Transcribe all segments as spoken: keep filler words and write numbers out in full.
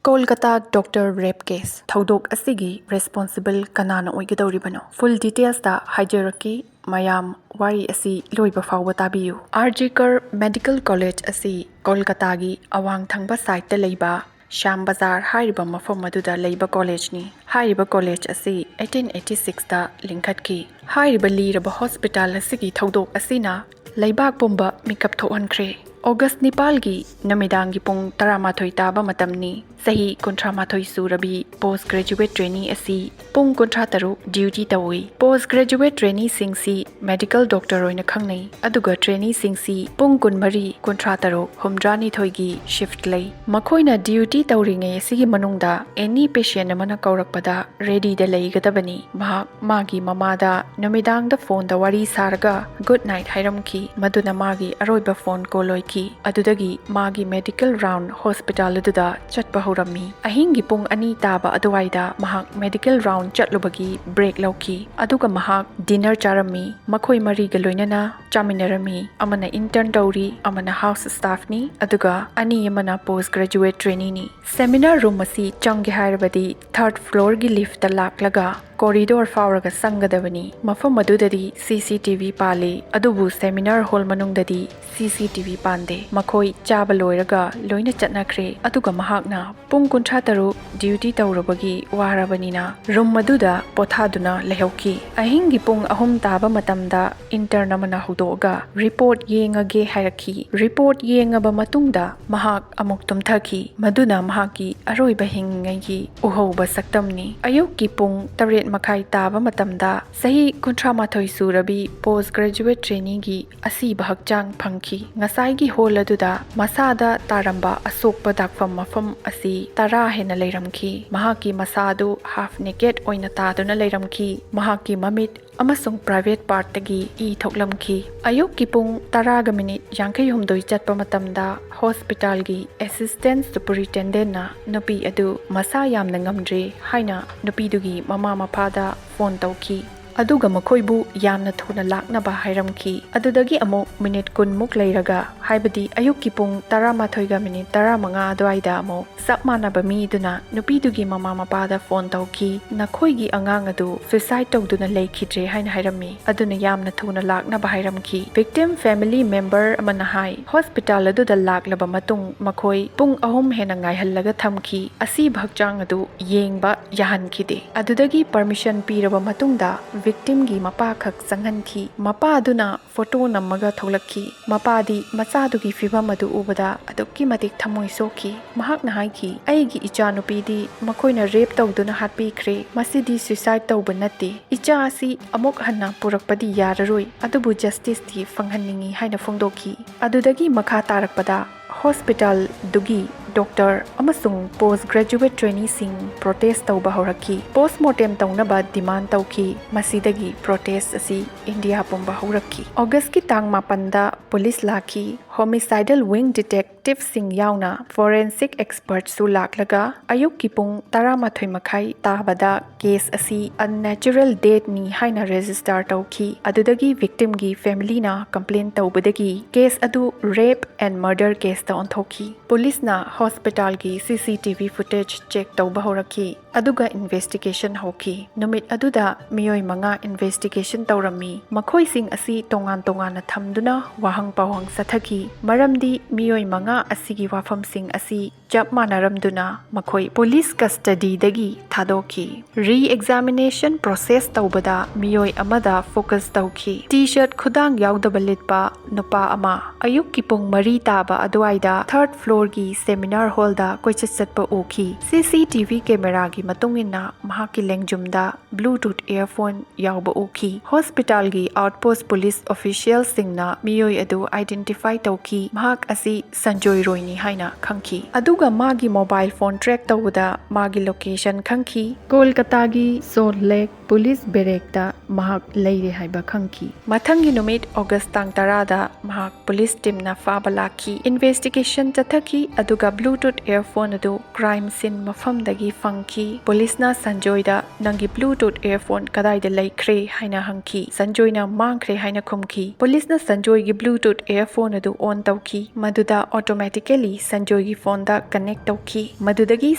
Kolkata doctor rape case ꯊꯧꯗꯣꯛ ꯑꯁꯤꯒꯤ responsible ꯀꯅꯥꯅ ꯑꯣꯏꯒꯗꯧꯔꯤꯕꯅꯣ? ꯐꯨꯜ ꯗꯤꯇꯦꯜꯁꯇ ꯍꯥꯏꯖꯔꯛꯀꯦ꯫ ꯃꯌꯥꯝ ꯋꯥꯔꯤ ꯑꯁꯤ ꯂꯣꯏꯕ ꯐꯥꯎꯕ ꯇꯥꯕꯤꯌꯨ꯫ ꯑꯥꯔ ꯖꯤ ꯀꯔ ꯃꯦꯗꯤꯀꯦꯜ ꯀꯣꯂꯦꯖ ꯑꯁꯤ ꯀꯣꯜꯀꯇꯥꯒꯤ ꯑꯋꯥꯡ ꯊꯪꯕ ꯁꯥꯏꯠꯇ ꯂꯩꯕ ꯁ꯭ꯌꯥꯝ ꯕꯖꯥꯔ ꯍꯥꯏꯔꯤꯕ ꯃꯐꯝ ꯑꯗꯨꯗ ꯂꯩꯕ ꯀꯣꯂꯦꯖꯅꯤ꯫ ꯍꯥꯏꯔꯤꯕ ꯀꯣꯂꯦꯖ ꯑꯁꯤ ꯑꯩꯠꯇꯤꯟ ꯑꯩꯠꯇꯤ ꯁꯤꯛꯁꯇ ꯂꯤꯡꯈꯠꯈꯤ꯫ ꯍꯥꯏꯔꯤꯕ ꯂꯤꯔꯕ ꯍꯣꯁꯄꯤꯇꯥꯜ ꯑꯁꯤꯒꯤ ꯊꯧꯗꯣꯛ ꯑꯁꯤꯅ ꯂꯩꯕꯥꯛ ꯄꯨꯝꯕ ꯃꯤꯀꯞ ꯊꯣꯛꯍꯟꯈ꯭ꯔꯦ꯫ ꯑꯣꯒꯁ ꯅꯤꯄꯥꯜꯒꯤ ꯅꯨꯃꯤꯗꯥꯡꯒꯤ ꯄꯨꯡ ꯇꯔꯥꯃꯥꯊꯣꯏ ꯇꯥꯕ ꯃꯇꯝꯅꯤ꯫ ꯆꯍꯤ ꯀꯨꯟꯊ꯭ꯔꯥ ꯃꯥꯊꯣꯏ ꯁꯨꯔꯕꯤ ꯄꯣꯁ ꯒ꯭ꯔꯦꯖꯨꯋꯦꯠ ꯇ꯭ꯔꯦꯅꯤ ꯑꯁꯤ ꯄꯨꯡ ꯀꯨꯟꯊ꯭ꯔꯥ ꯇꯔꯨꯛ ꯗ꯭ꯌꯨꯇꯤ ꯇꯧꯏ꯫ ꯄꯣꯁ ꯒ꯭ꯔꯦꯖꯨꯋꯦꯠ ꯇ꯭ꯔꯦꯅꯤꯁꯤꯡꯁꯤ ꯃꯦꯗꯤꯀꯦꯜ ꯗꯣꯛꯇꯔ ꯑꯣꯏꯅ ꯈꯪꯅꯩ, ꯑꯗꯨꯒ ꯇ꯭ꯔꯦꯅꯤꯁꯤꯡꯁꯤ ꯄꯨꯡ ꯀꯨꯟꯃꯔꯤ, ꯀꯨꯟꯊ꯭ꯔꯥ ꯇꯔꯨꯛ, ꯍꯨꯝꯗ꯭ꯔꯥꯅꯤꯊꯣꯏꯒꯤ ꯁꯤꯐ꯭ꯠ ꯂꯩ꯫ ꯃꯈꯣꯏꯅ ꯗ꯭ꯌꯨꯇꯤ ꯇꯧꯔꯤꯉꯩ ꯑꯁꯤꯒꯤ ꯃꯅꯨꯡꯗ ꯑꯦꯅꯤ ꯄꯦꯁꯦꯟ ꯑꯃꯅ ꯀꯧꯔꯛꯄꯗ ꯔꯦꯗꯤꯗ ꯂꯩꯒꯗꯕꯅꯤ꯫ ꯃꯍꯥꯛ ꯃꯥꯒꯤ ꯃꯃꯥꯗ ꯅꯨꯃꯤꯗꯥꯡꯗ ꯐꯣꯟꯗ ꯋꯥꯔꯤ ꯁꯥꯔꯒ ꯒꯨꯗ ꯅꯥꯏꯠ ꯍꯥꯏꯔꯝꯈꯤ꯫ ꯃꯗꯨꯅ ꯃꯥꯒꯤ ꯑꯔꯣꯏꯕ ꯐꯣꯟ ꯀꯣꯜ ꯑꯣꯏꯈꯤ꯫ ꯑꯗꯨꯗꯒꯤ ꯃꯥꯒꯤ ꯃꯦꯗꯤꯀꯦꯜ ꯔꯥꯎꯟ ꯍꯣꯁꯄꯤꯇꯥꯜ ꯑꯗꯨꯗ ꯆꯠꯄ ꯍꯧꯔꯝꯃꯤ꯫ ꯑꯍꯤꯡꯒꯤ ꯄꯨꯡ ꯑꯅꯤ ꯇꯥꯕ ꯑꯗꯨꯋꯥꯏꯗ ꯃꯍꯥꯛ ꯃꯦꯗꯤꯀꯦꯜ ꯔꯥꯎꯟ ꯆꯠꯂꯨꯕꯒꯤ ꯕ꯭ꯔꯦꯛ ꯂꯧꯈꯤ꯫ ꯑꯗꯨꯒ ꯃꯍꯥꯛ ꯗꯤꯅꯔ ꯆꯥꯔꯝꯃꯤ꯫ ꯃꯈꯣꯏ ꯃꯔꯤꯒ ꯂꯣꯏꯅꯅ ꯆꯥꯃꯤꯟꯅꯔꯝꯃꯤ꯫ ꯑꯃꯅ ꯏꯟꯇꯔꯟ ꯇꯧꯔꯤ, ꯑꯃꯅ ꯍꯥꯎꯁ ꯁ꯭ꯇꯥꯐꯅꯤ, ꯑꯗꯨꯒ ꯑꯅꯤ ꯑꯃꯅ ꯄꯣꯁ ꯒ꯭ꯔꯦꯖꯨꯋꯦꯠ ꯇ꯭ꯔꯦꯅꯤꯅꯤ꯫ ꯁꯦꯃꯤꯅꯥꯔ ꯔꯨꯝ ꯑꯁꯤ ꯆꯪꯒꯦ ꯍꯥꯏꯔꯕꯗꯤ ꯊꯔꯗ ꯐ꯭ꯂꯣꯔꯒꯤ ꯂꯤꯐꯇ ꯂꯥꯛꯂꯒ ꯀꯣꯔꯤꯗꯣꯔ ꯐꯥꯎꯔꯒ ꯆꯪꯒꯗꯕꯅꯤ꯫ ꯃꯐꯝ ꯑꯗꯨꯗꯗꯤ ꯁꯤ ꯁꯤ ꯇꯤ ꯚꯤ ꯄꯥꯜꯂꯤ, ꯑꯗꯨꯕꯨ ꯁꯦꯃꯤꯅꯥꯔ ꯍꯣꯜ ꯃꯅꯨꯡꯗꯗꯤ ꯁꯤ ꯁꯤ ꯇꯤ ꯚꯤ ꯄꯥꯟꯗꯦ꯫ ꯃꯈꯣꯏ ꯆꯥꯕ ꯂꯣꯏꯔꯒ ꯂꯣꯏꯅ ꯆꯠꯅꯈ꯭ꯔꯦ, ꯑꯗꯨꯒ ꯃꯍꯥꯛꯅ ꯄꯨꯡ ꯀꯨꯟꯊ꯭ꯔꯥ ꯇꯔꯨꯛ ꯗ꯭ꯌꯨꯇꯤ ꯇꯧꯔꯨꯕꯒꯤ ꯋꯥꯔꯕꯅꯤꯅ ꯔꯨꯝ ꯑꯗꯨꯗ ꯄꯣꯊꯥꯗꯨꯅ ꯂꯩꯍꯧꯈꯤ꯫ ꯑꯍꯤꯡꯒꯤ ꯄꯨꯡ ꯑꯍꯨꯝ ꯇꯥꯕ ꯃꯇꯝꯗ ꯏꯟꯇꯔꯟ ꯑꯃꯅ ꯍꯧꯗꯣꯛꯑꯒ ꯔꯤꯄꯣꯔꯠ ꯌꯦꯡꯉꯒꯦ ꯍꯥꯏꯔꯛꯈꯤ꯫ ꯔꯤꯄꯣꯔꯠ ꯌꯦꯡꯉꯕ ꯃꯇꯨꯡꯗ ꯃꯍꯥꯛ ꯑꯃꯨꯛ ꯇꯨꯝꯊꯈꯤ꯫ ꯃꯗꯨꯅ ꯃꯍꯥꯛꯀꯤ ꯑꯔꯣꯏꯕ ꯍꯤꯡꯉꯩꯒꯤ ꯎꯍꯧꯕ ꯁꯛꯇꯝꯅꯤ꯫ ꯑꯌꯨꯛꯀꯤ ꯄꯨꯡ ꯇꯔꯦꯠ ꯃꯈꯥꯏ ꯇꯥꯕ ꯃꯇꯝꯗ ꯆꯍꯤ ꯀꯨꯟꯊ꯭ꯔꯥ ꯃꯥꯊꯣꯏ ꯁꯨꯔꯕꯤ ꯄꯣꯁ ꯒ꯭ꯔꯦꯖꯨꯋꯦꯠ ꯇ꯭ꯔꯦꯅꯤꯒꯤ ꯑꯁꯤꯕ ꯍꯛꯆꯥꯡ ꯐꯪꯈꯤ꯫ ꯉꯁꯥꯏꯒꯤ ꯍꯣꯜ ꯑꯗꯨꯗ ꯃꯁꯥꯗ ꯇꯥꯔꯝꯕ ꯑꯁꯣꯛꯄ ꯗꯥꯛꯐꯝ ꯃꯐꯝ ꯑꯁꯤ ꯇꯔꯥ ꯍꯦꯟꯅ ꯂꯩꯔꯝꯈꯤ꯫ ꯃꯍꯥꯛꯀꯤ ꯃꯁꯥ ꯑꯗꯨ ꯍꯥꯐ ꯅꯦꯀꯦꯠ ꯑꯣꯏꯅ ꯇꯥꯗꯨꯅ ꯂꯩꯔꯝꯈꯤ꯫ ꯃꯍꯥꯛꯀꯤ ꯃꯃꯤꯠ ꯑꯃꯁꯨꯡ ꯄ꯭ꯔꯥꯏꯚꯦꯠ ꯄꯥꯔꯠꯇꯒꯤ ꯏ ꯊꯣꯛꯂꯝꯈꯤ꯫ ꯑꯌꯨꯛꯀꯤ ꯄꯨꯡ ꯇꯔꯥꯒ ꯃꯤꯅꯤꯠ ꯌꯥꯡꯈꯩ ꯍꯨꯝꯗꯣꯏ ꯆꯠꯄ ꯃꯇꯝꯗ ꯍꯣꯁꯄꯤꯇꯥꯜꯒꯤ ꯑꯦꯁꯤꯁꯇꯦꯟ ꯁꯨꯄꯔꯤꯟꯇꯦꯟꯗꯦꯟꯠꯅ ꯅꯨꯄꯤ ꯑꯗꯨ ꯃꯁꯥ ꯌꯥꯝꯅ ꯉꯝꯗ꯭ꯔꯦ ꯍꯥꯏꯅ ꯅꯨꯄꯤꯗꯨꯒꯤ ꯃꯃꯥ ꯃꯄꯥꯗ ꯐꯣꯟ ꯇꯧꯈꯤ꯫ ꯑꯗꯨꯒ ꯃꯈꯣꯏꯕꯨ ꯌꯥꯝꯅ ꯊꯨꯅ ꯂꯥꯛꯅꯕ ꯍꯥꯏꯔꯝꯈꯤ꯫ ꯑꯗꯨꯗꯒꯤ ꯑꯃꯨꯛ ꯃꯤꯅꯤꯠ ꯀꯨꯟꯃꯨꯛ ꯂꯩꯔꯒ, ꯍꯥꯏꯕꯗꯤ ꯑꯌꯨꯛꯀꯤ ꯄꯨꯡ ꯇꯔꯥꯃꯥꯊꯣꯏꯒ ꯃꯤꯅꯤꯠ ꯇꯔꯥꯃꯉꯥ ꯑꯗꯨꯋꯥꯏꯗ ꯑꯃꯨꯛ ꯆꯞ ꯃꯥꯟꯅꯕ ꯃꯤꯗꯨꯅ ꯅꯨꯄꯤꯗꯨꯒꯤ ꯃꯃꯥ ꯃꯄꯥꯗ ꯐꯣꯟ ꯇꯧꯈꯤ, "ꯅꯈꯣꯏꯒꯤ ꯑꯉꯥꯡ ꯑꯗꯨ suicide ꯇꯧꯗꯨꯅ ꯂꯩꯈꯤꯗ꯭ꯔꯦ" ꯍꯥꯏꯅ ꯍꯥꯏꯔꯝꯃꯤ꯫ ꯑꯗꯨꯅ ꯌꯥꯝꯅ ꯊꯨꯅ ꯂꯥꯛꯅꯕ ꯍꯥꯏꯔꯝꯈꯤ꯫ Victim family member ꯑꯃꯅ ꯍꯥꯏ, ꯍꯣꯁꯄꯤꯇꯥꯜ ꯑꯗꯨꯗ ꯂꯥꯛꯂꯕ ꯃꯇꯨꯡ ꯃꯈꯣꯏ ꯄꯨꯡ ꯑꯍꯨꯝ ꯍꯦꯟꯅ ꯉꯥꯏꯍꯜꯂꯒ ꯊꯝꯈꯤ꯫ ꯑꯁꯤꯕ ꯍꯛꯆꯥꯡ ꯑꯗꯨ ꯌꯦꯡꯕ ꯌꯥꯍꯟꯈꯤꯗꯦ꯫ ꯑꯗꯨꯗꯒꯤ permission ꯄꯤꯔꯕ ꯃꯇꯨꯡꯗ victimꯒꯤ ꯃꯄꯥ ꯈꯛ ꯆꯪꯍꯟꯈꯤ꯫ ꯃꯄꯥ ꯑꯗꯨꯅ ꯐꯣꯇꯣ ꯅꯝꯃꯒ ꯊꯣꯛꯂꯛꯈꯤ꯫ ꯃꯄꯥꯗꯤ ꯃꯆꯥꯗꯨꯒꯤ ꯐꯤꯚꯝ ꯑꯗꯨ ꯎꯕꯗ ꯑꯗꯨꯛꯀꯤ ꯃꯇꯤꯛ ꯊꯃꯣꯏ ꯁꯣꯛꯈꯤ꯫ ꯃꯍꯥꯛꯅ ꯍꯥꯏꯈꯤ, "ꯑꯩꯒꯤ ꯏꯆꯥꯅꯨꯄꯤꯗꯤ ꯃꯈꯣꯏꯅ rape ꯇꯧꯗꯨꯅ ꯍꯥꯠꯄꯤꯈ꯭ꯔꯦ꯫ ꯃꯁꯤꯗꯤ suicide ꯇꯧꯕ ꯅꯠꯇꯦ꯫ ꯏꯆꯥ ꯑꯁꯤ ꯑꯃꯨꯛ ꯍꯟꯅ ꯄꯨꯔꯛꯄꯗꯤ ꯌꯥꯔꯔꯣꯏ, ꯑꯗꯨꯕꯨ justiceꯇꯤ ꯐꯪꯍꯟꯅꯤꯡꯏ" ꯍꯥꯏꯅ ꯐꯣꯡꯗꯣꯛꯈꯤ꯫ ꯑꯗꯨꯗꯒꯤ ꯃꯈꯥ ꯇꯥꯔꯛꯄꯗ ꯍꯣꯁꯄꯤꯇꯥꯜꯗꯨꯒꯤ ꯗꯣꯛꯇꯔ ꯑꯃꯁꯨꯡ post graduate traineeꯁꯤꯡ protest ꯇꯧꯕ ꯍꯧꯔꯛꯈꯤ꯫ Postmortem ꯇꯧꯅꯕ demand ꯇꯧꯈꯤ꯫ ꯃꯁꯤꯗꯒꯤ protest ꯑꯁꯤ ꯏꯟꯗꯤꯌꯥ ꯄꯨꯝꯕ ꯍꯧꯔꯛꯈꯤ꯫ ꯑꯣꯒꯁꯀꯤ ꯇꯥꯡ ꯃꯥꯄꯟꯗ ꯄꯨꯂꯤꯁ ꯂꯥꯛꯈꯤ꯫ Homicidal wing detectiveꯁꯤꯡ ꯌꯥꯎꯅ forensic expertꯁꯨ ꯂꯥꯛꯂꯒ ꯑꯌꯨꯛꯀꯤ ꯄꯨꯡ ꯇꯔꯥꯃꯥꯊꯣꯏ ꯃꯈꯥꯏ ꯇꯥꯕꯗ case ꯑꯁꯤ unnatural deathꯅꯤ ꯍꯥꯏꯅ register ꯇꯧꯈꯤ꯫ ꯑꯗꯨꯗꯒꯤ victimꯒꯤ familyꯅ complain ꯇꯧꯕꯗꯒꯤ case ꯑꯗꯨ rape and murder caseꯇ ꯑꯣꯟꯊꯣꯛꯈꯤ꯫ ꯄꯨꯂꯤꯁꯅ ꯍꯣꯁꯄꯤꯇꯥꯜꯒꯤ CCTV footage check ꯇꯧꯕ ꯍꯧꯔꯛꯈꯤ, ꯑꯗꯨꯒ investigation ꯍꯧꯈꯤ꯫ ꯅꯨꯃꯤꯠ ꯑꯗꯨꯗ ꯃꯤꯑꯣꯏ ꯃꯉꯥ investigation ꯇꯧꯔꯝꯃꯤ꯫ ꯃꯈꯣꯏꯁꯤꯡ ꯑꯁꯤ ꯇꯣꯉꯥꯟ ꯇꯣꯉꯥꯟꯅ ꯊꯝꯗꯨꯅ ꯋꯥꯍꯪ ꯄꯥꯎꯍꯪ ꯆꯠꯊꯈꯤ, ꯃꯔꯝꯗꯤ ꯃꯤꯑꯣꯏ ꯃꯉꯥ ꯑꯁꯤꯒꯤ ꯋꯥꯐꯝꯁꯤꯡ ꯑꯁꯤ ꯆꯞ ꯃꯥꯟꯅꯔꯝꯗꯨꯅ ꯃꯈꯣꯏ ꯄꯨꯂꯤꯁ custodyꯗꯒꯤ ꯊꯥꯗꯣꯛꯈꯤ꯫ Re-examination process ꯇꯧꯕꯗ ꯃꯤꯑꯣꯏ ꯑꯃꯗ focus ꯇꯧꯈꯤ꯫ T-shirt ꯈꯨꯗꯥꯡ ꯌꯥꯎꯗꯕ ꯂꯤꯠꯄ ꯅꯨꯄꯥ ꯑꯃ ꯑꯌꯨꯛꯀꯤ ꯄꯨꯡ ꯃꯔꯤ ꯇꯥꯕ ꯑꯗꯨꯋꯥꯏꯗ third floorꯒꯤ seminar hallꯗ ꯀꯣꯏꯆꯠ ꯆꯠꯄ ꯎꯈꯤ꯫ CCTV cameraꯒꯤ ꯃꯇꯨꯡ ꯏꯟꯅ ꯃꯍꯥꯛꯀꯤ ꯂꯦꯡꯖꯨꯝꯗ Bluetooth earphone ꯌꯥꯎꯕ ꯎꯈꯤ꯫ ꯍꯣꯁꯄꯤꯇꯥꯜꯒꯤ outpost police officialꯁꯤꯡꯅ ꯃꯤꯑꯣꯏ ꯑꯗꯨ identify ꯇꯧꯈꯤ꯫ ꯃꯍꯥꯛ ꯑꯁꯤ ꯁꯟꯖꯣꯏ ꯔꯣꯏꯅꯤ ꯍꯥꯏꯅ ꯈꯪꯈꯤ꯫ ꯑꯗꯨꯒ ꯃꯥꯒꯤ mobile phone track ꯇꯧꯕꯗ ꯃꯥꯒꯤ location ꯈꯪꯈꯤ꯫ ꯀꯣꯜꯀꯇꯥꯒꯤ Salt Lake ꯄꯨꯂꯤꯁ ꯕꯦꯔꯦꯛꯇ ꯃꯍꯥꯛ ꯂꯩꯔꯦ ꯍꯥꯏꯕ ꯈꯪꯈꯤ꯫ ꯃꯊꯪꯒꯤ ꯅꯨꯃꯤꯠ, ꯑꯣꯒꯁ ꯇꯥꯡ ꯇꯔꯥꯗ, ꯃꯍꯥꯛ ꯄꯨꯂꯤꯁ ꯇꯤꯝꯅ ꯐꯥꯕ ꯂꯥꯛꯈꯤ꯫ ꯏꯟꯚꯦꯁꯇꯤꯒꯦꯁꯟ ꯆꯠꯊꯈꯤ, ꯑꯗꯨꯒ ꯕ꯭ꯂꯨꯇꯨꯠ ꯏꯌꯔꯐꯣꯟ ꯑꯗꯨ ꯀ꯭ꯔꯥꯏꯝ ꯁꯤꯟ ꯃꯐꯝꯗꯒꯤ ꯐꯪꯈꯤ꯫ ꯄꯨꯂꯤꯁꯅ ꯁꯟꯖꯣꯏꯗ, "ꯅꯪꯒꯤ ꯕ꯭ꯂꯨꯇꯨꯠ ꯏꯌꯔꯐꯣꯟ ꯀꯗꯥꯏꯗ ꯂꯩꯈ꯭ꯔꯦ?" ꯍꯥꯏꯅ ꯍꯪꯈꯤ꯫ ꯁꯟꯖꯣꯏꯅ, "ꯃꯥꯡꯈ꯭ꯔꯦ" ꯍꯥꯏꯅ ꯈꯨꯝꯈꯤ꯫ ꯄꯨꯂꯤꯁꯅ ꯁꯟꯖꯣꯏꯒꯤ ꯕ꯭ꯂꯨꯇꯨꯠ ꯏꯌꯔꯐꯣꯟ ꯑꯗꯨ ꯑꯣꯟ ꯇꯧꯈꯤ, ꯃꯗꯨꯗ ꯑꯣꯇꯣꯃꯦꯇꯤꯀꯦꯂꯤ ꯁꯟꯖꯣꯏꯒꯤ ꯐꯣꯟꯗ ꯀꯅꯦꯛ ꯇꯧꯈꯤ꯫ ꯃꯗꯨꯗꯒꯤ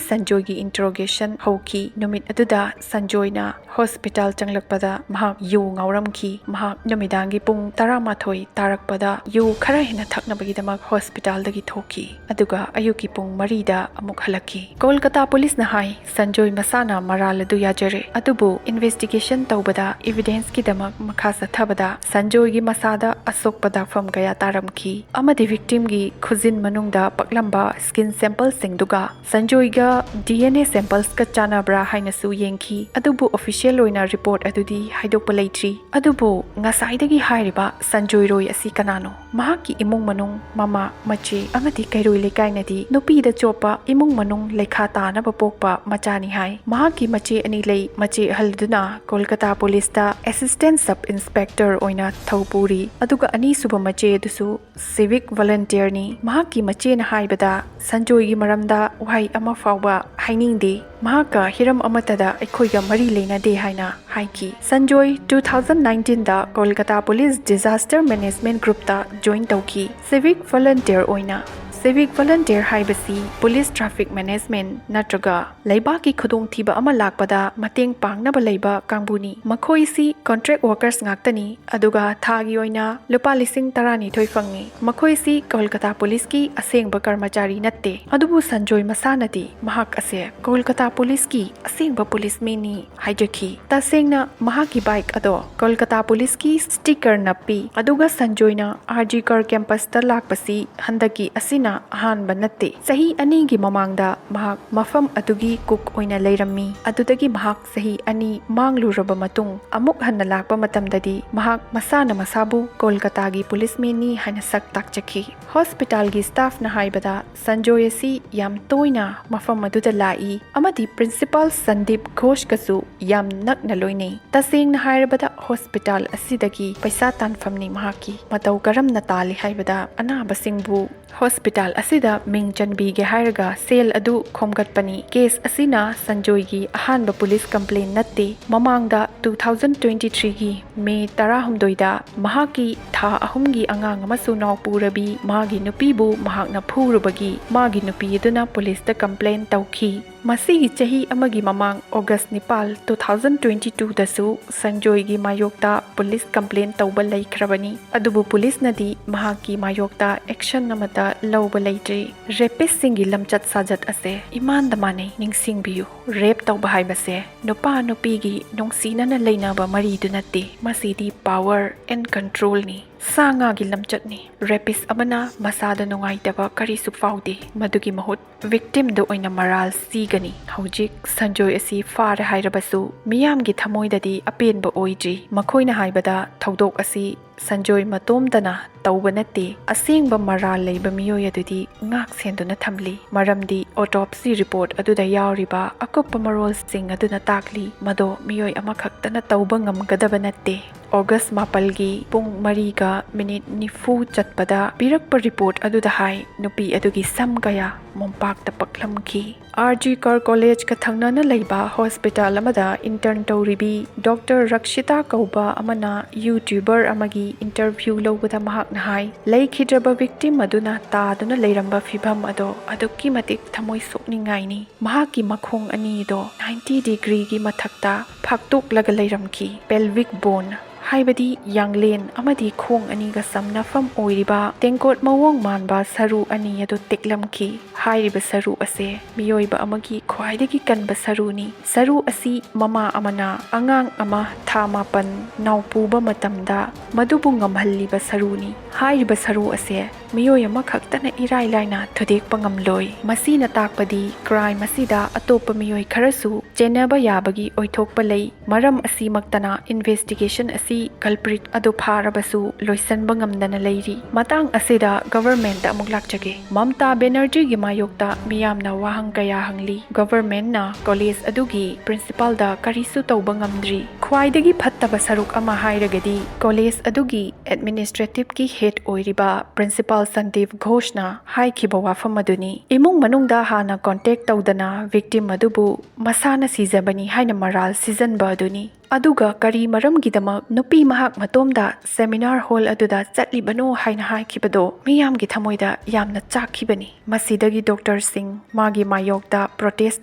ꯁꯟꯖꯣꯏꯒꯤ ꯏꯟꯇꯔꯣꯒꯦꯁꯟ ꯍꯧꯈꯤ꯫ ꯅꯨꯃꯤꯠ ꯑꯗꯨꯗ ꯁꯟꯖꯣꯏꯅ ꯍꯣꯁꯄꯤꯇꯥꯜ ꯆꯪꯂꯛꯄꯗ ꯃꯍꯥꯛ ꯌꯨ ꯉꯥꯎꯔꯝꯈꯤ꯫ ꯃꯍꯥꯛ ꯅꯨꯃꯤꯗꯥꯡꯒꯤ ꯄꯨꯡ ꯇꯔꯥꯃꯥꯊꯣꯏ ꯇꯥꯔꯛꯄꯗ ꯌꯨ ꯈꯔ ꯍꯦꯟꯅ ꯊꯛꯅꯕꯒꯤꯗꯃꯛ ꯍꯣꯁꯄꯤꯇꯥꯜꯗꯒꯤ ꯊꯣꯛꯈꯤ, ꯑꯗꯨꯒ ꯑꯌꯨꯛꯀꯤ ꯄꯨꯡ ꯃꯔꯤꯗ ꯑꯃꯨꯛ ꯍꯜꯂꯛꯈꯤ꯫ ꯀꯣꯜꯀꯇꯥ ꯄꯨꯂꯤꯁꯅ ꯍꯥꯏ, ꯁꯟꯖꯣꯏ ꯃꯁꯥꯅ ꯃꯔꯥꯜ ꯑꯗꯨ ꯌꯥꯖꯔꯦ, ꯑꯗꯨꯕꯨ ꯏꯟꯚꯦꯁꯇꯤꯒꯦꯁꯟ ꯇꯧꯕꯗ ꯏꯚꯤꯗꯦꯟꯁꯀꯤꯗꯃꯛ ꯃꯈꯥ ꯆꯠꯊꯕꯗ ꯁꯟꯖꯣꯏꯒꯤ ꯃꯁꯥꯗ ꯑꯁꯣꯛꯄ ꯗꯥꯛꯐꯝ ꯀꯌꯥ ꯇꯥꯔꯝꯈꯤ, ꯑꯃꯗꯤ ꯚꯤꯛꯇꯤꯝꯒꯤ ꯈꯨꯖꯤꯟ ꯃꯅꯨꯡꯗ ꯄꯛꯂꯝꯕ ꯁ꯭ꯀꯤꯟ ꯁꯦꯝꯄꯜꯁꯤꯡꯗꯨꯒ ꯁꯟꯖꯣꯏꯒ ꯗꯤ ꯑꯦꯟ ꯑꯦ ꯁꯦꯝꯄꯜꯁꯀ ꯆꯥꯟꯅꯕ꯭ꯔꯥ ꯍꯥꯏꯅꯁꯨ ꯌꯦꯡꯈꯤ꯫ ꯑꯗꯨꯕꯨ ꯑꯣꯐꯤꯁꯤꯌꯦꯜ ꯑꯣꯏꯅ ꯔꯤꯄꯣꯔꯠ ꯑꯗꯨꯗꯤ ꯍꯥꯏꯗꯣꯛꯄ ꯂꯩꯇ꯭ꯔꯤ꯫ ꯑꯗꯨꯕꯨ ꯉꯁꯥꯏꯗꯒꯤ ꯍꯥꯏꯔꯤꯕ ꯁꯟꯖꯣꯏ ꯔꯣꯏ ꯑꯁꯤ ꯀꯅꯥꯅꯣ? ꯃꯍꯥꯛꯀꯤ ꯏꯃꯨꯡ ꯃꯅꯨꯡ, ꯃꯃꯥ, ꯃꯆꯦ ꯑꯃꯗꯤ ꯀꯩꯔꯣꯏ ꯂꯩꯀꯥꯏꯅꯗꯤ ꯅꯨꯄꯤꯗ ꯆꯣꯞꯄ, ꯏꯃꯨꯡ ꯃꯅꯨꯡ ꯂꯩꯈꯥ ꯇꯥꯅꯕ ꯄꯣꯛꯄ ꯃꯆꯥꯅꯤ ꯍꯥꯏ꯫ ꯃꯍꯥꯛꯀꯤ ꯃꯆꯦ ꯑꯅꯤ ꯂꯩ꯫ ꯃꯆꯦ ꯑꯍꯜꯗꯨꯅ ꯀꯣꯜꯀꯇꯥ ꯄꯨꯂꯤꯁꯇ ꯑꯦꯁꯤꯁꯇꯦꯟꯠ ꯁꯕ ꯏꯟꯁꯄꯦꯛꯇꯔ ꯑꯣꯏꯅ ꯊꯧ ꯄꯨꯔꯤ, ꯑꯗꯨꯒ ꯑꯅꯤꯁꯨꯕ ꯃꯆꯦ ꯑꯗꯨꯁꯨ ꯁꯤꯚꯤꯛ ꯚꯣꯂꯨꯟꯇꯤꯌꯔꯅꯤ꯫ ꯃꯍꯥꯛꯀꯤ ꯃꯆꯦꯅ ꯍꯥꯏꯕꯗ, ꯁꯟꯖꯣꯏꯒꯤ ꯃꯔꯝꯗ ꯋꯥꯍꯩ ꯑꯃ ꯐꯥꯎꯕ ꯍꯥꯏꯅꯤꯡꯗꯦ, ꯃꯍꯥꯛꯀ ꯍꯤꯔꯝ ꯑꯃꯠꯇꯗ ꯑꯩꯈꯣꯏꯒ ꯃꯔꯤ ꯂꯩꯅꯗꯦ ꯍꯥꯏꯅ ꯍꯥꯏꯈꯤ꯫ ꯁꯟꯖꯣꯏ two thousand nineteenꯗ ꯀꯣꯜꯀꯇꯥ ꯄꯨꯂꯤꯁ ꯗꯤꯖꯥꯁꯇꯔ ꯃꯦꯅꯦꯖꯃꯦꯟꯠ ꯒ꯭ꯔꯨꯞꯇ ꯖꯣꯏꯟ ꯇꯧꯈꯤ, ꯁꯤꯚꯤꯛ ꯚꯣꯂꯨꯟꯇꯤꯌꯔ ꯑꯣꯏꯅ꯫ ꯁꯤꯚꯤꯛ ꯚꯣꯂꯨꯟꯇꯤꯌꯔ ꯍꯥꯏꯕꯁꯤ ꯄꯨꯂꯤꯁ ꯇ꯭ꯔꯥꯐꯤꯛ ꯃꯦꯅꯦꯖꯃꯦꯟꯠ ꯅꯠꯇ꯭ꯔꯒ ꯂꯩꯕꯥꯛꯀꯤ ꯈꯨꯗꯣꯡꯊꯤꯕ ꯑꯃ ꯂꯥꯛꯄꯗ ꯃꯇꯦꯡ ꯄꯥꯡꯅꯕ ꯂꯩꯕ ꯀꯥꯡꯕꯨꯅꯤ꯫ ꯃꯈꯣꯏꯁꯤ ꯀꯣꯟꯇ꯭ꯔꯦꯛ ꯋꯥꯔꯀꯔꯁ ꯉꯥꯛꯇꯅꯤ, ꯑꯗꯨꯒ ꯊꯥꯒꯤ ꯑꯣꯏꯅ ꯂꯨꯄꯥ ꯂꯤꯁꯤꯡ ꯇꯔꯥꯅꯤꯊꯣꯏ ꯐꯪꯉꯤ꯫ ꯃꯈꯣꯏꯁꯤ ꯀꯣꯜꯀꯇꯥ ꯄꯨꯂꯤꯁꯀꯤ ꯑꯁꯦꯡꯕ ꯀꯔꯃꯆꯥꯔꯤ ꯅꯠꯇꯦ, ꯑꯗꯨꯕꯨ ꯁꯟꯖꯣꯏ ꯃꯁꯥꯅꯗꯤ ꯃꯍꯥꯛ ꯑꯁꯦ ꯀꯣꯜꯀꯇꯥ ꯄꯨꯂꯤꯁꯀꯤ ꯑꯁꯦꯡꯕ ꯄꯨꯂꯤꯁ ꯃꯤꯅꯤ ꯍꯥꯏꯖꯈꯤ꯫ ꯇꯁꯦꯡꯅ ꯃꯍꯥꯛꯀꯤ ꯕꯥꯏꯛ ꯑꯗꯣ ꯀꯣꯜꯀꯇꯥ ꯄꯨꯂꯤꯁꯀꯤ ꯁ꯭ꯇꯤꯀꯔ ꯅꯞꯄꯤ, ꯑꯗꯨꯒ ꯁꯟꯖꯣꯏꯅ ꯑꯥꯔ ꯖꯤ ꯀꯔ ꯀꯦꯝꯄꯁꯇ ꯂꯥꯛꯄꯁꯤ ꯍꯟꯗꯛꯀꯤ ꯑꯁꯤꯅ ꯑꯍꯥꯟꯕ ꯅꯠꯇꯦ꯫ ꯆꯍꯤ ꯑꯅꯤꯒꯤ ꯃꯃꯥꯡꯗ ꯃꯍꯥꯛ ꯃꯐꯝ ꯑꯗꯨꯒꯤ ꯀꯨꯛ ꯑꯣꯏꯅ ꯂꯩꯔꯝꯃꯤ꯫ ꯑꯗꯨꯗꯒꯤ ꯃꯍꯥꯛ ꯆꯍꯤ ꯑꯅꯤ ꯃꯥꯡꯂꯨꯔꯕ ꯃꯇꯨꯡ ꯑꯃꯨꯛ ꯍꯟꯅ ꯂꯥꯛꯄ ꯃꯇꯝꯗꯗꯤ ꯃꯍꯥꯛ ꯃꯁꯥꯅ ꯃꯁꯥꯕꯨ ꯀꯣꯜꯀꯇꯥꯒꯤ ꯄꯨꯂꯤꯁꯃꯦꯟꯅꯤ ꯍꯥꯏꯅ ꯁꯛ ꯇꯥꯛꯆꯈꯤ꯫ ꯍꯣꯁꯄꯤꯇꯥꯜꯒꯤ ꯁ꯭ꯇꯥꯐꯅ ꯍꯥꯏꯕꯗ ꯁꯟꯖꯣꯏ ꯑꯁꯤ ꯌꯥꯝ ꯇꯣꯏꯅ ꯃꯐꯝ ꯑꯗꯨꯗ ꯂꯥꯛꯏ ꯑꯃꯗꯤ ꯄ꯭ꯔꯤꯟꯁꯤꯄꯥꯜ ꯁꯟꯗꯤꯞ ꯘꯣꯁꯀꯁꯨ ꯌꯥꯝ ꯅꯛꯅ ꯂꯣꯏꯅꯩ꯫ ꯇꯁꯦꯡꯅ ꯍꯥꯏꯔꯕꯗ ꯍꯣꯁꯄꯤꯇꯥꯜ ꯑꯁꯤꯗꯒꯤ ꯄꯩꯁꯥ ꯇꯥꯟꯐꯝꯅꯤ ꯃꯍꯥꯛꯀꯤ꯫ ꯃꯇꯧ ꯀꯔꯝꯅ ꯇꯥꯜꯂꯤ ꯍꯥꯏꯕꯗ ꯑꯅꯥꯕꯁꯤꯡꯕꯨ ꯍꯣꯁꯄꯤꯇꯥꯜ ꯑꯁꯤꯗ ꯃꯤꯡ ꯆꯟꯕꯤꯒꯦ ꯍꯥꯏꯔꯒ ꯁꯦꯜ ꯑꯗꯨ ꯈꯣꯝꯒꯠꯄꯅꯤ꯫ ꯀꯦꯁ ꯑꯁꯤꯅ ꯁꯟꯖꯣꯏꯒꯤ ꯑꯍꯥꯟꯕ ꯄꯨꯂꯤꯁ ꯀꯝꯄ꯭ꯂꯦꯟ ꯅꯠꯇꯦ꯫ ꯃꯃꯥꯡꯗ two thousand twenty threeꯒꯤ ꯃꯦ ꯇꯔꯥꯍꯨꯝꯗꯣꯏꯗ ꯃꯍꯥꯛꯀꯤ ꯊꯥ ꯑꯍꯨꯝꯒꯤ ꯑꯉꯥꯡ ꯑꯃꯁꯨ ꯅꯥꯎꯄꯨꯔꯕꯤ ꯃꯥꯒꯤ ꯅꯨꯄꯤꯕꯨ ꯃꯍꯥꯛꯅ ꯐꯨꯔꯨꯕꯒꯤ ꯃꯥꯒꯤ ꯅꯨꯄꯤ ꯑꯗꯨꯅ ꯄꯨꯂꯤꯁꯇ ꯀꯝꯄ꯭ꯂꯦꯟ ꯇꯧꯈꯤ꯫ ꯃꯁꯤꯒꯤ ꯆꯍꯤ ꯑꯃꯒꯤ ꯃꯃꯥꯡ ꯑꯣꯒꯁ ꯅꯤꯄꯥꯜ, two thousand twenty twoꯗꯁꯨ ꯁꯟꯖꯣꯏꯒꯤ ꯃꯥꯌꯣꯛꯇ ꯄꯨꯂꯤꯁ ꯀꯝꯄ꯭ꯂꯦꯟ ꯇꯧꯕ ꯂꯩꯈ꯭ꯔꯕꯅꯤ꯫ ꯑꯗꯨꯕꯨ ꯄꯨꯂꯤꯁꯅꯗꯤ ꯃꯍꯥꯛꯀꯤ ꯃꯥꯌꯣꯛꯇ ꯑꯦꯛꯁꯟ ꯑꯃꯠꯇ ꯂꯧꯕ ꯂꯩꯇ꯭ꯔꯤ꯫ ꯔꯦꯄꯤꯁꯁꯤꯡꯒꯤ ꯂꯝꯆꯠ ꯁꯥꯖꯠ ꯑꯁꯦ ꯏꯃꯥꯟꯗ ꯃꯥꯟꯅꯩ꯫ ꯅꯤꯡꯁꯤꯡꯕꯤꯌꯨ, ꯔꯦꯞ ꯇꯧꯕ ꯍꯥꯏꯕꯁꯦ ꯅꯨꯄꯥ ꯅꯨꯄꯤꯒꯤ ꯅꯨꯡꯁꯤꯅꯅ ꯂꯩꯅꯕ ꯃꯔꯤꯗꯨ ꯅꯠꯇꯦ꯫ ꯃꯁꯤꯗꯤ power and controlꯅꯤ꯫ ꯁꯥ ꯉꯥꯒꯤ ꯂꯝꯆꯠꯅꯤ꯫ ꯔꯦꯄꯤꯁ ꯑꯃꯅ ꯃꯁꯥꯗ ꯅꯨꯡꯉꯥꯏꯇꯕ ꯀꯔꯤꯁꯨ ꯐꯥꯎꯗꯦ꯫ ꯃꯗꯨꯒꯤ ꯃꯍꯨꯠ ꯚꯤꯛꯇꯤꯝꯗ ꯑꯣꯏꯅ ꯃꯔꯥꯜ ꯁꯤꯒꯅꯤ꯫ ꯍꯧꯖꯤꯛ ꯁꯟꯖꯣꯏ ꯑꯁꯤ ꯐꯥꯔꯦ ꯍꯥꯏꯔꯕꯁꯨ ꯃꯤꯌꯥꯝꯒꯤ ꯊꯃꯣꯏꯗꯗꯤ ꯑꯄꯦꯟꯕ ꯑꯣꯏꯗ꯭ꯔꯤ꯫ ꯃꯈꯣꯏꯅ ꯍꯥꯏꯕꯗ ꯊꯧꯗꯣꯛ ꯑꯁꯤ ꯁꯟꯖꯣꯏ ꯃꯇꯣꯝꯇꯅ ꯇꯧꯕ ꯅꯠꯇꯦ꯫ ꯑꯁꯦꯡꯕ ꯃꯔꯥꯜ ꯂꯩꯕ ꯃꯤꯑꯣꯏ ꯑꯗꯨꯗꯤ ꯉꯥꯛ ꯁꯦꯟꯗꯨꯅ ꯊꯝꯂꯤ꯫ ꯃꯔꯝꯗꯤ autopsy report ꯑꯗꯨꯗ ꯌꯥꯎꯔꯤꯕ ꯑꯀꯨꯞꯄ ꯃꯔꯣꯜꯁꯤꯡ ꯑꯗꯨꯅ ꯇꯥꯛꯂꯤ, ꯃꯗꯣ ꯃꯤꯑꯣꯏ ꯑꯃꯈꯛꯇꯅ ꯇꯧꯕ ꯉꯝꯒꯗꯕ ꯅꯠꯇꯦ꯫ ꯑꯣꯒꯁ ꯃꯥꯄꯜꯒꯤ ꯄꯨꯡ ꯃꯔꯤꯒ ꯃꯤꯅꯤꯠ ꯅꯤꯐꯨ ꯆꯠꯄꯗ ꯄꯤꯔꯛꯄ ꯔꯤꯄꯣꯔꯠ ꯑꯗꯨꯗ ꯍꯥꯏ, ꯅꯨꯄꯤ ꯑꯗꯨꯒꯤ ꯁꯝ ꯀꯌꯥ ꯃꯣꯝꯄꯥꯛꯇ ꯄꯛꯂꯝꯈꯤ꯫ ꯑꯥꯔ ꯖꯤ ꯀꯔ ꯀꯣꯂꯦꯖꯀ ꯊꯪꯅꯅ ꯂꯩꯕ ꯍꯣꯁꯄꯤꯇꯥꯜ ꯑꯃꯗ ꯏꯟꯇꯔꯟ ꯇꯧꯔꯤꯕꯤ ꯗꯣꯛꯇꯔ ꯔꯛꯁꯤꯇꯥ ꯀꯧꯕ ꯑꯃꯅ ꯌꯨꯇ꯭ꯌꯨꯕꯔ ꯑꯃꯒꯤ ꯏꯟꯇꯔꯚ꯭ꯌꯨ ꯂꯧꯕꯗ ꯃꯍꯥꯛꯅ ꯍꯥꯏ, ꯂꯩꯈꯤꯗ꯭ꯔꯕ ꯚꯤꯛꯇꯤꯝ ꯑꯗꯨꯅ ꯇꯥꯗꯨꯅ ꯂꯩꯔꯝꯕ ꯐꯤꯚꯝ ꯑꯗꯣ ꯑꯗꯨꯛꯀꯤ ꯃꯇꯤꯛ ꯊꯃꯣꯏ ꯁꯣꯛꯅꯤꯡꯉꯥꯏꯅꯤ꯫ ꯃꯍꯥꯛꯀꯤ ꯃꯈꯣꯡ ꯑꯅꯤꯗꯣ ninety degreeꯒꯤ ꯃꯊꯛꯇ ꯐꯥꯛꯇꯣꯛꯂꯒ ꯂꯩꯔꯝꯈꯤ꯫ Pelvic bone, ꯍꯥꯏꯕꯗꯤ ꯌꯥꯡꯂꯦꯟ ꯑꯃꯗꯤ ꯈꯣꯡ ꯑꯅꯤꯒ ꯁꯝꯅꯐꯝ ꯑꯣꯏꯔꯤꯕ ꯇꯦꯡꯀꯣꯠ ꯃꯑꯣꯡ ꯃꯥꯟꯕ ꯁꯔꯨ ꯑꯅꯤ ꯑꯗꯨ ꯇꯦꯛꯂꯝꯈꯤ꯫ ꯍꯥꯏꯔꯤꯕ ꯁꯔꯨ ꯑꯁꯦ ꯃꯤꯑꯣꯏꯕ ꯑꯃꯒꯤ ꯈ꯭ꯋꯥꯏꯗꯒꯤ ꯀꯟꯕ ꯁꯔꯨꯅꯤ꯫ ꯁꯔꯨ ꯑꯁꯤ ꯃꯃꯥ ꯑꯃꯅ ꯑꯉꯥꯡ ꯑꯃ ꯊꯥ ꯃꯥꯄꯟ ꯅꯥꯎꯄꯨꯕ ꯃꯇꯝꯗ ꯃꯗꯨꯕꯨ ꯉꯝꯍꯜꯂꯤꯕ ꯁꯔꯨꯅꯤ꯫ ꯍꯥꯏꯔꯤꯕ ꯁꯔꯨ ꯑꯁꯦ ꯃꯤꯑꯣꯏ ꯑꯃꯈꯛꯇꯅ ꯏꯔꯥꯏ ꯂꯥꯏꯅ ꯊꯨꯗꯦꯛꯄ ꯉꯝꯂꯣꯏ꯫ ꯃꯁꯤꯅ ꯇꯥꯛꯄꯗꯤ crime ꯑꯁꯤꯗ ꯑꯇꯣꯞꯄ ꯃꯤꯑꯣꯏ ꯈꯔꯁꯨ ꯆꯦꯟꯅꯕ ꯌꯥꯕꯒꯤ ꯑꯣꯏꯊꯣꯛꯄ ꯂꯩ꯫ ꯃꯔꯝ ꯑꯁꯤꯃꯛꯇꯅ investigation ꯑꯁꯤ culprit ꯑꯗꯨ ꯐꯥꯔꯕꯁꯨ ꯂꯣꯏꯁꯤꯟꯕ ꯉꯝꯗꯅ ꯂꯩꯔꯤ꯫ ꯃꯇꯥꯡ ꯑꯁꯤꯗ government ꯑꯃꯨꯛ ꯂꯥꯛꯆꯒꯦ꯫ ꯃꯝꯇꯥ ꯕꯦꯅꯔꯖꯤꯒꯤ ꯃꯥꯌꯣꯛꯇ ꯃꯤꯌꯥꯝꯅ ꯋꯥꯍꯪ ꯀꯌꯥ ꯍꯪꯂꯤ꯫ Governmentꯅ college ꯑꯗꯨꯒꯤ principalꯗ ꯀꯔꯤꯁꯨ ꯇꯧꯕ ꯉꯝꯗ꯭ꯔꯤ꯫ ꯈ꯭ꯋꯥꯏꯗꯒꯤ ꯐꯠꯇꯕ ꯁꯔꯨꯛ ꯑꯃ ꯍꯥꯏꯔꯒꯗꯤ college ꯑꯗꯨꯒꯤ administrativeꯀꯤ head ꯑꯣꯏꯔꯤꯕ principal ꯁꯟꯗꯤꯞ ꯘꯣꯁꯅ ꯍꯥꯏꯈꯤꯕ ꯋꯥꯐꯝ ꯑꯗꯨꯅꯤ꯫ ꯏꯃꯨꯡ ꯃꯅꯨꯡꯗ ꯍꯥꯟꯅ contact ꯇꯧꯗꯅ victim ꯑꯗꯨꯕꯨ ꯃꯁꯥꯅ ꯁꯤꯖꯕꯅꯤ ꯍꯥꯏꯅ ꯃꯔꯥꯜ ꯁꯤꯖꯟꯕ ꯑꯗꯨꯅꯤ꯫ ꯑꯗꯨꯒ ꯀꯔꯤ ꯃꯔꯝꯒꯤꯗꯃꯛ ꯅꯨꯄꯤ ꯃꯍꯥꯛ ꯃꯇꯣꯝꯗ seminar hall ꯑꯗꯨꯗ ꯆꯠꯂꯤꯕꯅꯣ ꯍꯥꯏꯅ ꯍꯥꯏꯈꯤꯕꯗꯣ ꯃꯤꯌꯥꯝꯒꯤ ꯊꯃꯣꯏꯗ ꯌꯥꯝꯅ ꯆꯥꯛꯈꯤꯕꯅꯤ꯫ ꯃꯁꯤꯗꯒꯤ doctorꯁꯤꯡ ꯃꯥꯒꯤ ꯃꯥꯌꯣꯛꯇ protest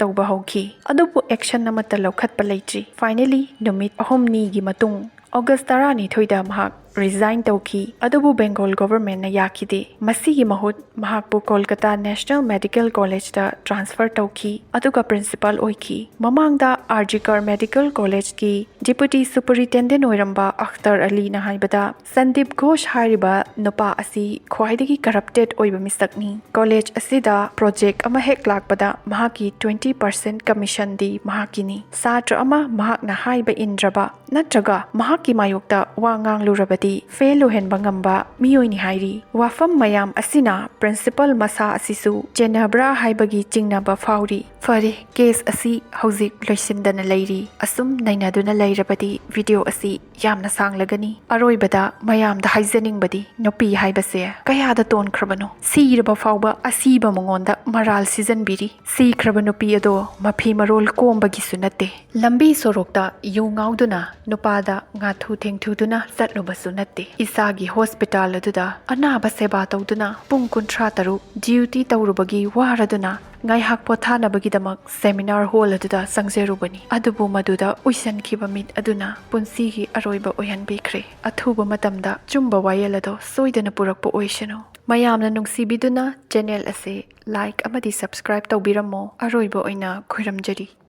ꯇꯧꯕ ꯍꯧꯈꯤ, ꯑꯗꯨꯕꯨ action ꯑꯃꯠꯇ ꯂꯧꯈꯠꯄ ꯂꯩꯇ꯭ꯔꯤ꯫ Finally, ꯅꯨꯃꯤꯠ ꯑꯍꯨꯝꯅꯤꯒꯤ ꯃꯇꯨꯡ August ꯇꯔꯥꯅꯤꯊꯣꯏꯗ ꯃꯍꯥꯛ resign ꯇꯧꯈꯤ, ꯑꯗꯨꯕꯨ Bengal governmentꯅ ꯌꯥꯈꯤꯗꯦ꯫ ꯃꯁꯤꯒꯤ ꯃꯍꯨꯠ ꯃꯍꯥꯛꯄꯨ ꯀꯣꯜꯀꯇꯥ National Medical Collegeꯇ transfer ꯇꯧꯈꯤ, ꯑꯗꯨꯒ principal ꯑꯣꯏꯈꯤ꯫ ꯃꯃꯥꯡꯗ R G Kar Medical Collegeꯀꯤ deputy superintendent ꯑꯣꯏꯔꯝꯕ ꯑꯈꯇꯔ ꯑꯂꯤꯅ ꯍꯥꯏꯕꯗ, ꯁꯟꯗꯤꯞ ꯘꯣꯁ ꯍꯥꯏꯔꯤꯕ ꯅꯨꯄꯥ ꯑꯁꯤ ꯈ꯭ꯋꯥꯏꯗꯒꯤ corrupted ꯑꯣꯏꯕ ꯃꯤꯁꯛꯅꯤ꯫ College ꯑꯁꯤꯗ project ꯑꯃ ꯍꯦꯛ ꯂꯥꯛꯄꯗ ꯃꯍꯥꯛꯀꯤ twenty percent commissionꯗꯤ ꯃꯍꯥꯛꯀꯤꯅꯤ꯫ ꯁꯥꯇ꯭ꯔ ꯑꯃ ꯃꯍꯥꯛꯅ ꯍꯥꯏꯕ ꯏꯟꯗ꯭ꯔꯕ ꯅꯠꯇ꯭ꯔꯒ ꯃꯍꯥꯛꯀꯤ ꯃꯥꯌꯣꯛꯇ ꯋꯥ ꯉꯥꯡꯂꯨꯔꯕꯗꯤ fail ꯑꯣꯏꯍꯟꯕ ꯉꯝꯕ ꯃꯤꯑꯣꯏꯅꯤ ꯍꯥꯏꯔꯤ꯫ ꯋꯥꯐꯝ ꯃꯌꯥꯝ ꯑꯁꯤꯅ principal ꯃꯁꯥ ꯑꯁꯤꯁꯨ ꯆꯦꯟꯅꯕ꯭ꯔꯥ ꯍꯥꯏꯕꯒꯤ ꯆꯤꯡꯅꯕ ꯐꯥꯎꯔꯤ꯫ ꯐꯔꯦ, case ꯑꯁꯤ ꯍꯧꯖꯤꯛ ꯂꯣꯏꯁꯤꯟꯗꯅ ꯂꯩꯔꯤ꯫ ꯑꯁꯨꯝ ꯅꯩꯅꯗꯨꯅ ꯂꯩꯔꯕꯗꯤ video ꯑꯁꯤ ꯌꯥꯝꯅ ꯁꯥꯡꯂꯒꯅꯤ꯫ ꯑꯔꯣꯏꯕꯗ ꯃꯌꯥꯝꯗ ꯍꯥꯏꯖꯅꯤꯡꯕꯗꯤ, ꯅꯨꯄꯤ ꯍꯥꯏꯕꯁꯦ ꯀꯌꯥꯗ ꯇꯣꯟꯈ꯭ꯔꯕꯅꯣ? ꯁꯤꯔꯕ ꯐꯥꯎꯕ ꯑꯁꯤꯕ ꯃꯉꯣꯟꯗ ꯃꯔꯥꯜ ꯁꯤꯖꯟꯕꯤꯔꯤ꯫ ꯁꯤꯈ꯭ꯔꯕ ꯅꯨꯄꯤ ꯑꯗꯣ ꯃꯐꯤ ꯃꯔꯣꯜ ꯀꯣꯝꯕꯒꯤꯁꯨ ꯅꯠꯇꯦ꯫ ꯂꯝꯕꯤ ꯁꯣꯔꯣꯛꯇ ꯌꯨ ꯉꯥꯎꯗꯨꯅ ꯅꯨꯄꯥꯗ ꯉꯥꯊꯨ ꯊꯦꯡꯊꯨꯗꯨꯅ ꯆꯠꯂꯨꯕꯁꯨ ꯅꯠꯇꯦ꯫ ꯏꯁꯥꯒꯤ hospital ꯑꯗꯨꯗ ꯑꯅꯥꯕ ꯁꯦꯕꯥ ꯇꯧꯗꯨꯅ ꯄꯨꯡ ꯀꯨꯟꯊ꯭ꯔꯥ ꯇꯔꯨꯛ duty ꯇꯧꯔꯨꯕꯒꯤ ꯋꯥꯔꯗꯨꯅ ꯉꯥꯏꯍꯥꯛ ꯄꯣꯊꯥꯅꯕꯒꯤꯗꯃꯛ seminar hall ꯑꯗꯨꯗ ꯆꯪꯖꯔꯨꯕꯅꯤ꯫ ꯑꯗꯨꯕꯨ ꯃꯗꯨꯗ ꯎꯏꯁꯟꯈꯤꯕ ꯃꯤꯠ ꯑꯗꯨꯅ ꯄꯨꯟꯁꯤꯒꯤ ꯑꯔꯣꯏꯕ ꯑꯣꯏꯍꯟꯕꯤꯈ꯭ꯔꯦ꯫ ꯑꯊꯨꯕ ꯃꯇꯝꯗ ꯑꯆꯨꯝꯕ ꯋꯥꯌꯦꯜ ꯑꯗꯣ ꯁꯣꯏꯗꯅ ꯄꯨꯔꯛꯄ ꯑꯣꯏꯁꯅꯨ꯫ ꯃꯌꯥꯝꯅ ꯅꯨꯡꯁꯤꯕꯤꯗꯨꯅ channel ꯑꯁꯤ like ꯑꯃꯗꯤ subscribe ꯇꯧꯕꯤꯔꯝꯃꯣ꯫ ꯑꯔꯣꯏꯕ ꯑꯣꯏꯅ ꯈꯣꯏꯔꯝꯖꯔꯤ꯫